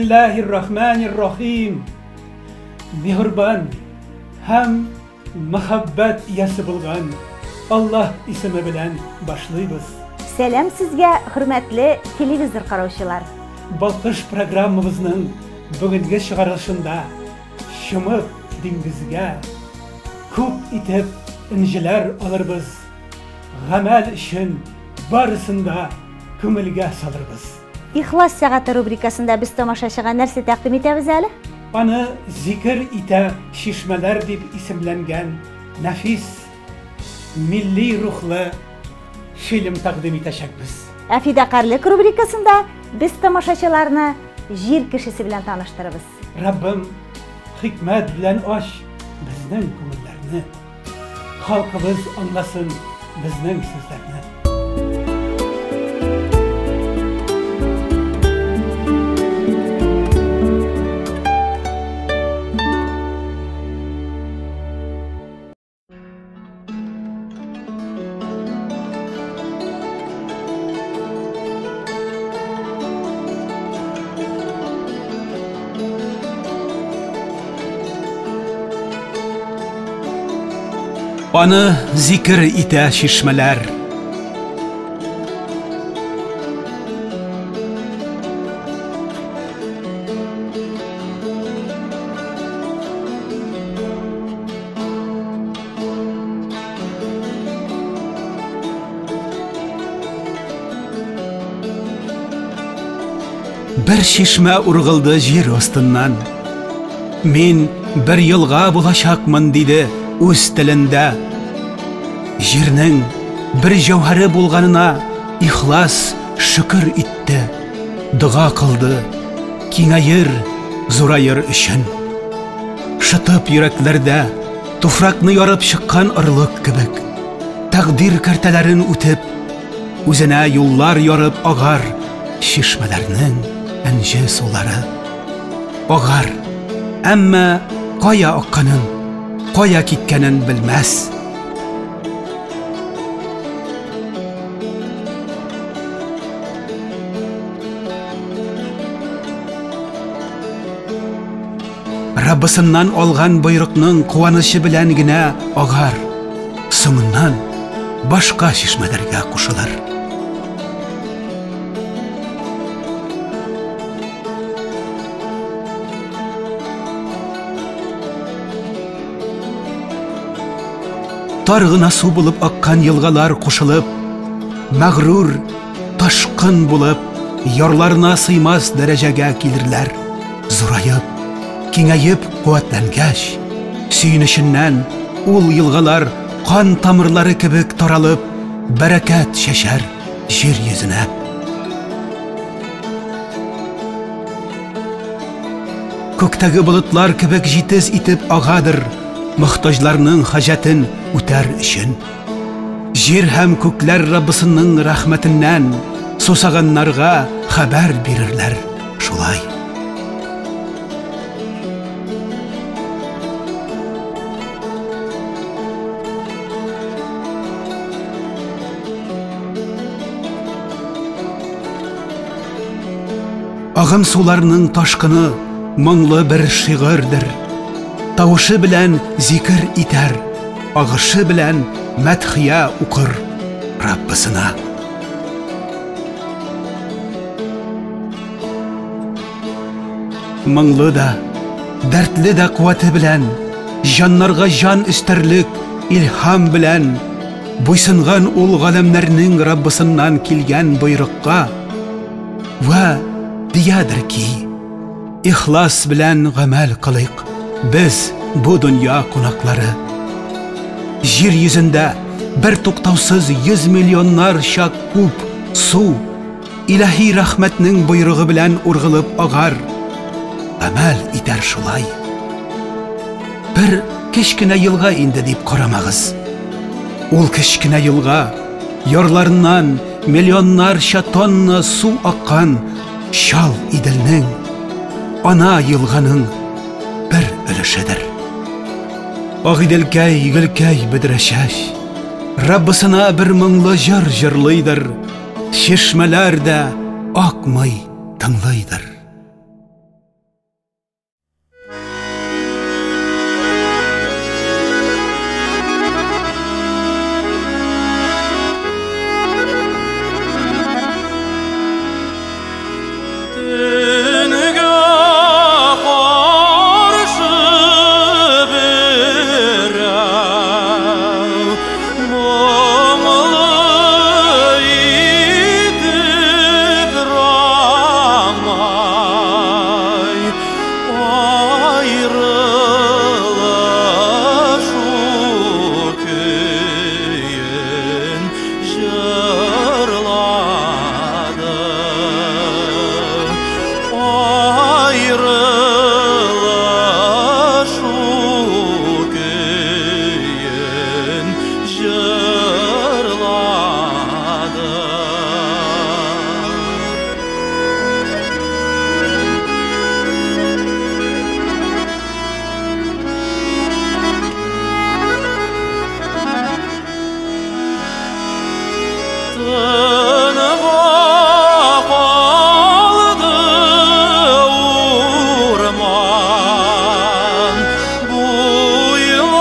Бисмиллаһир-рахманир-рахим. Миһербан һәм мәхәббәт иясе булган Аллаһ исеме белән башлыйбыз. Сәлам сезгә, хөрмәтле телевизор караучылар. Балкыш программабызның бүгенге чыгарылышында чумып диңгезгә күп итеп энҗеләр алырбыз. Гамәл өчен барысын да күңелгә салырбыз. Ихлас сәгате рубрикасында без тамашачыга нәрсә тәкъдим итәбез әле? Аны Зикер итә чишмәләр дип исемләнгән нәфис, милли рухлы фильм тәкъдим итәчәкбез. Ә Фидакарьлек рубрикасында без тамашачыларны җир кешесе белән таныштырыбыз. Раббым, хикмәт белән ач безнең күңелләрне. Халкыбыз аңласын безнең сүзләрне. Аны зикер итә чишмәләр. Бер чишмә ургылды җир астыннан. Мин бер елга булачакмын, диде үз телендә. Җирнең бер җәүһәре булганына ихлас шөкер итте, дога кылды, киңәер, зураер өчен. Шытып йөрәкләрдә туфракны ярып чыккан орлык кебек, тәкъдир кәртәләрен үтеп, үзенә юллар ярып агар чишмәләрнең энҗе сулары. Агар, әмма кая акканын, кая киткәнен белмәс. Раббысыннан алган боерыкның куанычы белән генә агар, соңыннан башка чишмәләргә кушылыр. Тар гына су булып аккан елгалар кушылып, мәгърур ташкын булып, ярларына сыймас дәрәҗәгә килерләр. Зураеп, киңәеп куәтләнгәч, сөенеченнән ул елгалар кан тамырлары кебек таралып, бәрәкәт чәчәр җир йөзенә. Күктәге болытлар кебек җитез итеп агадыр, мохтаҗларның хаҗәтен үтәр өчен. Җир һәм күкләр Раббысының рәхмәтеннән сусаганнарга хәбәр бирерләр шулай. Агым суларның ташкыны моңлы бер шигырьдер. Тавышы белән зикер итәр, агышы белән мәдхия укыр Раббысына. Моңлы да, дәртле дә куәте белән, җаннарга җан өстәрлек илһам белән буйсынган ул галәмнәрнең Раббысыннан килгән боерыкка вә диядер ки, ихлас белән гамәл кылыйк, без бу дөнья кунаклары. Җир йөзендә бер туктаусыз йөз миллионнарча куб су илаһи рәхмәтнең боерыгы белән ургылып агар, гамәл итәр шулай. Бер кечкенә елга инде дип карамагыз. Ул кечкенә елга ярларыннан миллионнарча тонна су аккан чал Иделнең, ана елганың бер өлешедер. Агыйделкәй, гөлкәй, бөдрәчәч, Раббысына бер моңлы җыр җырлыйдыр, чишмәләр дә акмый тыңлыйдыр. Тынга калды урман, буйлар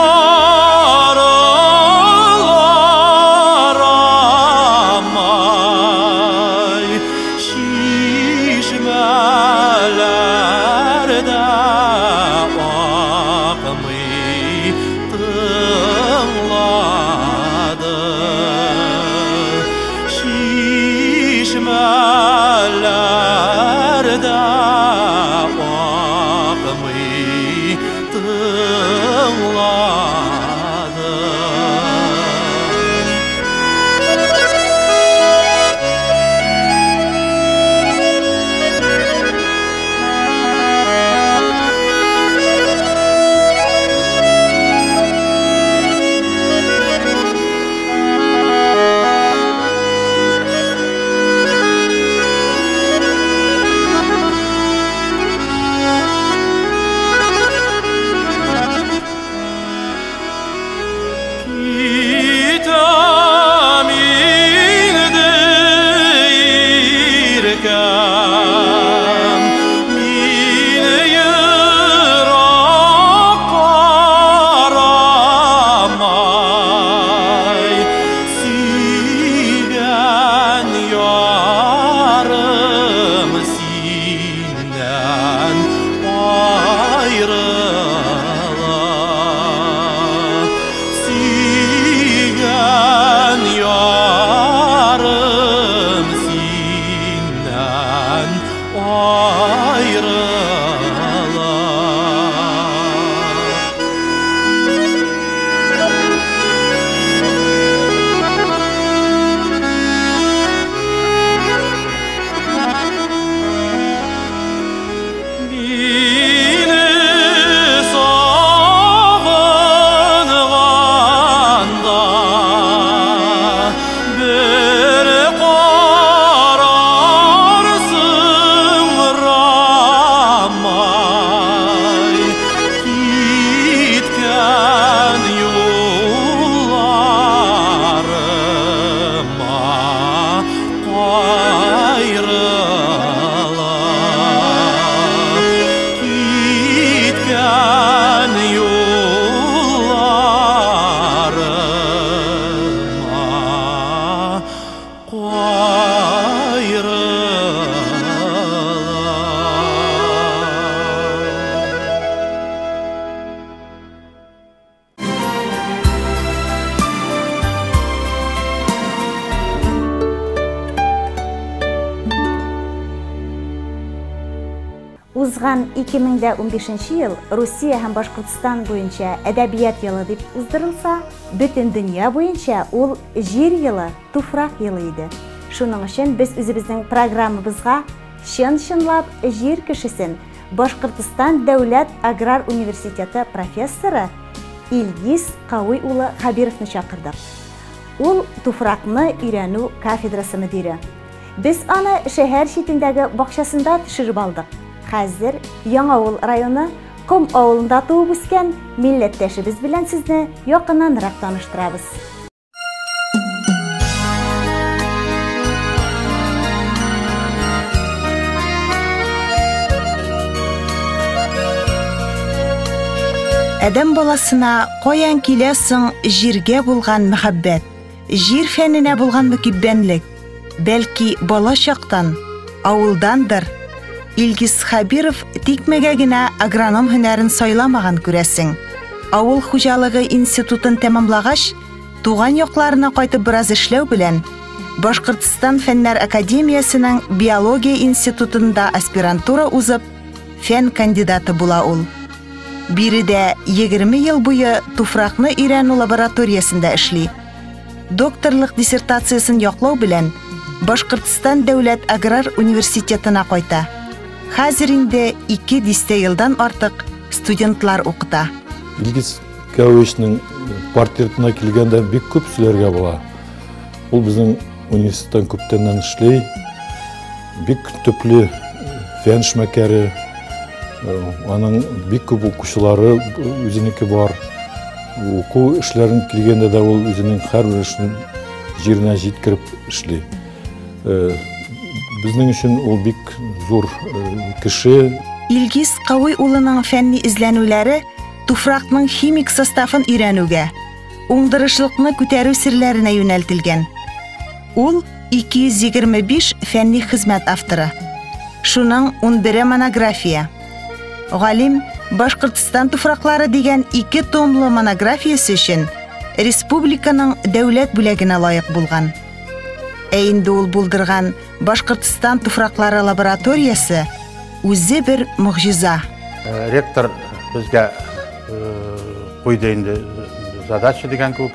аламай, чишмәләрдә акмый тыңлады. Чишмәләрдә акмый тыңлады. Китәм инде иркәм, мин ерак карамай, сөйгән ярым синнән айрыла. Сөйгән ярым синнән айрыла. Мине сагынганда бер карарсың рамай, киткән юлларыма кайрыла. Киткән юлларыма кайрыла. Узган 2015 ел Русия һәм Башкортстан буенча әдәбият елы дип уздырылса, бөтен дөнья буенча ул җир елы, туфрак елы иде. Шуның өчен без үзебезнең программабызга чын-чынлап җир кешесен Башкортстан дәүләт аграр университеты профессоры Илгиз Кауи улы Хабировны чакырдык. Ул туфракны өйрәнү кафедрасы мөдире. Без аны шәһәр читендәге бакчасында төшереп алдык. Хәзер Яңавыл районы Ком авылында туып үскән милләттәшебез белән сезне якыннанрак таныштырабыз. Адәм баласына каян килә соң җиргә булган мәхәббәт, җир фәненә булган мөкиббәнлек? Бәлки бала чактан, авылдандыр. Илгиз Хабиров тикмәгә генә агроном һөнәрен сайламаган күрәсең. Авыл хуҗалыгы институтын тәмамлагач, туган якларына кайтып бераз эшләү белән Башкортстан Фәннәр академиясенең биология институтында аспирантура узып, фән кандидаты була ул. Биредә 20 ел буе туфракны өйрәнү лабораториясендә эшли. Докторлык диссертациясен яклау белән Башкортстан дәүләт аграр университетына кайта. Хәзер инде 2 дистә елдан артык студентлар укыта. Илгиз Кәвичнең портретына килгәндә бик күп сөйләргә була. Ул безнең университеттан күптәннән эшли. Бик төпле фән эшмәкәре. Аның бик күп укучылары үзенеке бар. Уку эшләрен килгәндә дә ул үзенең һәрбер эшен җиренә җиткереп эшли. Безнең өчен ул бик зур кеше. Илгиз Кавый улының фәнни эзләнүләре туфракның химик составын өйрәнүгә, уңдырышлыкны күтәрү серләренә юнәлтелгән. Ул 225 фәнни хезмәт авторы. Шуның 11-е монография. Галим Башкортстан туфраклары дигән ике томлы монографиясе өчен республиканың дәүләт бүләгенә лаек булган. Ә инде ул булдырган Башкортстан туфраклары лабораториясе үзе бер могҗиза. Ректор безгә куйды инде задача дигән кебек,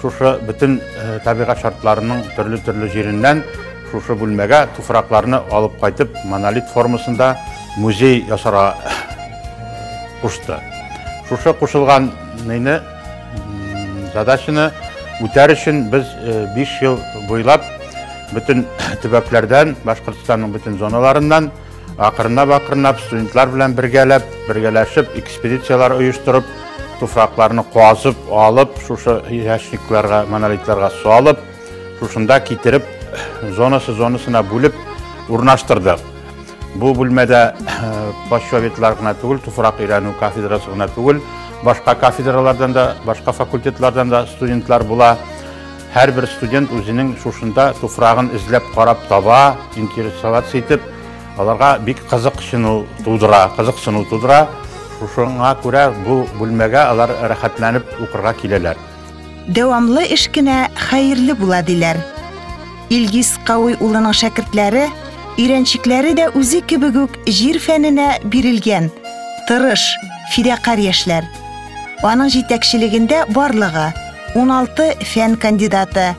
шушы бөтен табигать шартларының төрле-төрле җиреннән шушы бүлмәгә туфракларны алып кайтып, монолит формасында музей ясарга кушты. Шушы кушылган нейне, задачаны үтәр өчен без 5 ел буйлап бөтен төбәкләрдән, Башкортстанның бөтен зоналарыннан акрынлап-акрынлап студентлар белән бергәләп, бергәләшеп экспедицияләр оештырып, туфракларны казып алып, шушы ящикларга, монолитларга салып, шушында китереп, зонасы зонасына бүлеп урнаштырдык. Бу бүлмәдә почвоведлар гына түгел, туфрак өйрәнү кафедрасы гына түгел, башка кафедралардан да, башка факультетлардан да студентлар була. Һәрбер студент үзенең шушында туфрагын эзләп карап таба, интересоваться итеп, аларга бик кызыксыну тудыра, кызыксыну тудыра. Шушыңа күрә бу бүлмәгә алар рәхәтләнеп укырга киләләр. Дәвамлы эш кенә хәерле була диләр. Илгиз Кавый улының шәкертләре, өйрәнчекләре дә үзе кебек үк җир фәненә бирелгән, тырыш, фидакарь яшьләр. Аның җитәкчелегендә барлыгы 16 фән кандидаты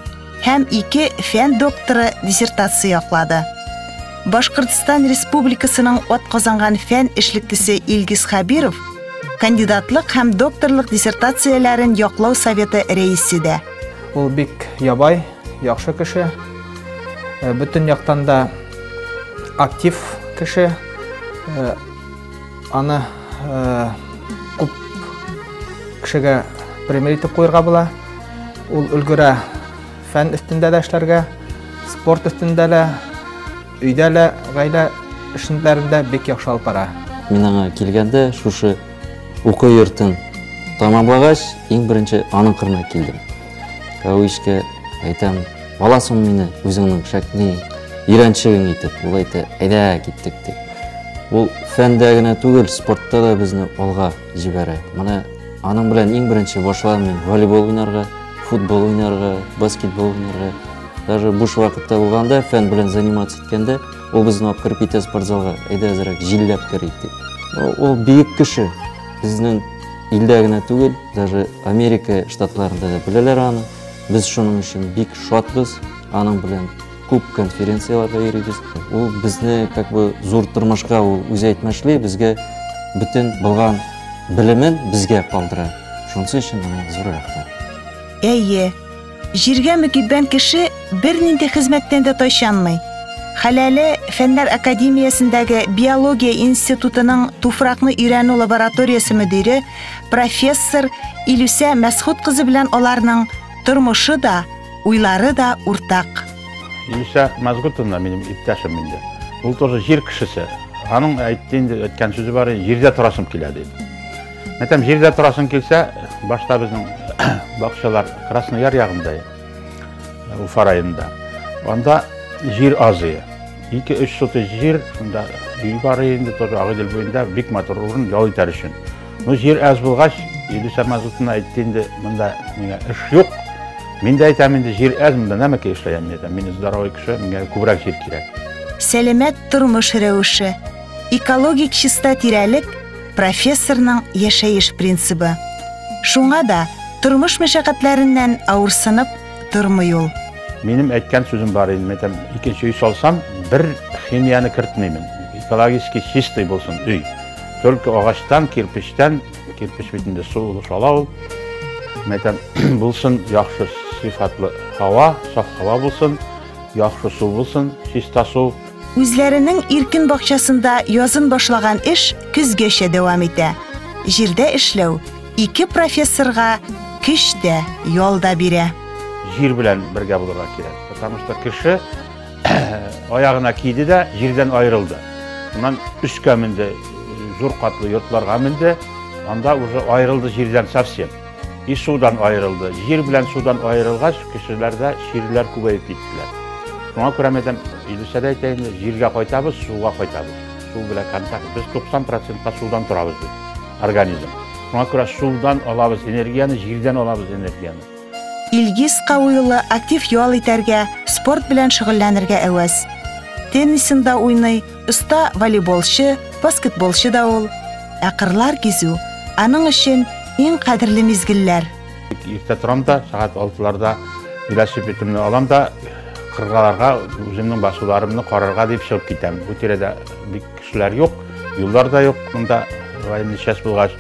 һәм 2 фән докторы диссертация яклады. Башкортстан Республикасының атказанган фән эшлеклесе Илгиз Хәбиров кандидатлык һәм докторлык диссертацияләрен яклау советы рәисе дә. Ул бик ябай, яхшы кеше. Бөтен яктан да актив кеше. Аны күп кешегә пример итеп куярга була. Ул өлгерә фән өстендә дә эшләргә, спорт өстендә дә, өйдә дә, гаилә эшләрендә бик яхшы алып бара. Мин аңа килгәндә шушы уку йортын тамамлагач, иң беренче аның кырына килдем. Кавышка әйтәм, аласың мине үзеңнең шәкни өйрәнчегең итеп. Ул әйтә, әйдә киттек дип. Ул фәндә генә түгел, спортта да безне алга җибәрә. Менә аның белән иң беренче башладым мин волейбол уйнарга, футбол уйнарга, баскетбол уйнарга. Даже буш вакытта булганда, фән белән заниматься иткәндә, ул безне алып кереп китә спортзалга, әйдә әзрәк җилләп керик дип. Ул бөек кеше. Безнең илдә генә түгел, даже Америка штатларында да беләләр аны. Без шуның өчен бик шатбыз. Аның белән күп конференцияләргә йөрибез. Ул безне как бы зур тормышка ул үзе әйтмешли, безгә бөтен булган белемен безгә калдыра. Шунысы өчен аңа зур рәхмәт. Әйе, җиргә мөкиббән кеше бернинди хезмәттән дә тайчанмый. Хәләле Фәннәр академиясендәге биология институтының туфракны өйрәнү лабораториясе мөдире профессор Илүсә Мәсхүт кызы белән аларның тормышы да, уйлары да уртак. Илүсә Мәсгутовна минем иптәшем инде. Ул тоже җир кешесе. Аның әйтте инде, әйткән сүзе бар, җирдә торасым килә диде. Әйтәм, җирдә торасың килсә, башта безнең бакчалар Краснояр ягында, Уфа районында. Анда җир азые. 2-3 сотый җир, шунда өй бар инде, тоже Агыйдел буенда бик матур урын ял итәр өчен. Ну, җир әз булгач, Илүсә Мәсгутовна әйтте инде, монда миңа эш юк. Мин дә әйтәм инде, җир әз, монда нәмәкәй эшләйм, мин әйтәм, мин здоровый кеше, миңа күбрәк җир кирәк. Сәламәт тормыш рәвеше, экологик чиста тирәлек профессорның яшәеш принцибы. Шуңа да тормыш мәшәкатьләреннән авырсынып тормый ул. Минем әйткән сүзем бар инде, әйтәм, икенче өй салсам, бер химияне кертмәймен. Экологически чистый булсын өй. Только агачтан, кирпичтән, кирпич бит инде су сала ул. Әйтәм, булсын яхшы сыйфатлы һава, саф һава булсын, яхшы су булсын, чиста су. Үзләренең иркен бакчасында язын башлаган эш көзгәчә дәвам итә. Җирдә эшләү ике профессорга көч тә, ял да бирә. Җир белән бергә булырга кирәк. Потому что кеше аягына киде дә җирдән аерылды. Шуннан өскә менде, зур катлы йортларга менде. Анда уже аерылды җирдән совсем. И судан аерылды. Җир белән судан аерылгач, кешеләрдә чирләр күбәеп киттеләр. Шуңа күрә мен әйтәм, Илүсә дә әйтә инде, җиргә кайтабыз, суга кайтабыз. Су белән контакт. Без 90 процентка судан торабыз бит, организм. Шуңа күрә судан алабыз энергияне, җирдән алабыз энергияне. Илгиз Кауи улы актив ял итәргә, спорт белән шөгыльләнергә әвәс. Теннисын да уйный, оста волейболчы, баскетболчы да ул. Ә кырлар гизү аның өчен иң кадерле мизгелләр. Иртә торам да, сәгать алтыларда велосипедымны алам да, кырларга, үземнең басуларымны карарга дип чыгып китәм. Бу тирәдә бик кешеләр юк, юллар да юк монда, военный часть булгач.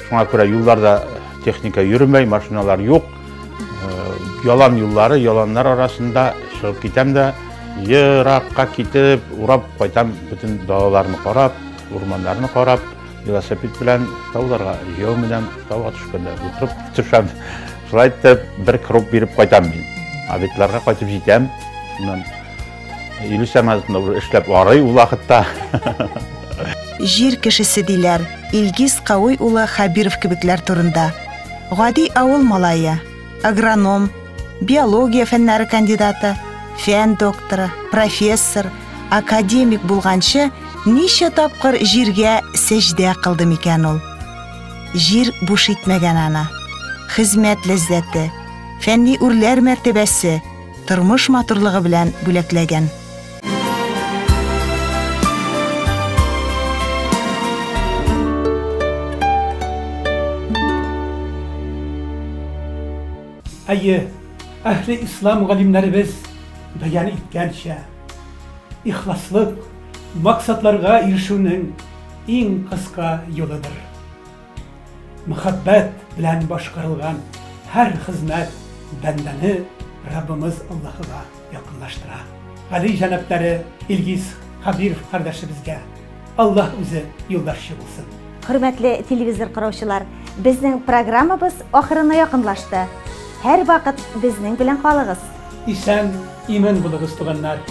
Шуңа күрә юлларда техника йөрмәй, машиналар юк. Ялан юллары, яланнар арасында чыгып китәм дә, еракка китеп, урап кайтам, бөтен далаларны карап, урманнарны карап, велосипед белән тауларга, җәяү белән тауга төшкәндә утырып төшәм. Шулай итеп, бер круг биреп кайтам мин. Обедларга кайтып җитәм. Шуннан Илүсә Мазытовна уже эшләп арый ул вакытта. Җир кешесе диләр Илгиз Кауи улы Хәбиров кебекләр турында. Гади авыл малае, агроном, биология фәннәре кандидаты, фән докторы, профессор, академик булганчы ничә тапкыр җиргә сәҗдә кылды микән ул? Җир буш итмәгән аны. Хезмәт ләззәте, фәнни үрләр мәртәбәсе, тормыш матурлыгы белән бүләкләгән. Әйе, әһле ислам галимнәребез бәян иткәнчә, ихласлык максатларга ирешүнең иң кыска юлыдыр. Мәхәббәт белән башкарылган һәр хезмәт бәндәне Раббымыз Аллаһыга якынлаштыра. Гали җәнаплары Илгиз Хәбиров кардәшебезгә Аллаһ үзе юлдашчы булсын. Хөрмәтле телевизор караучылар, безнең программабыз ахырына якынлашты. Һәр вакыт безнең белән калыгыз. Исән, имин булыгыз, туганнар.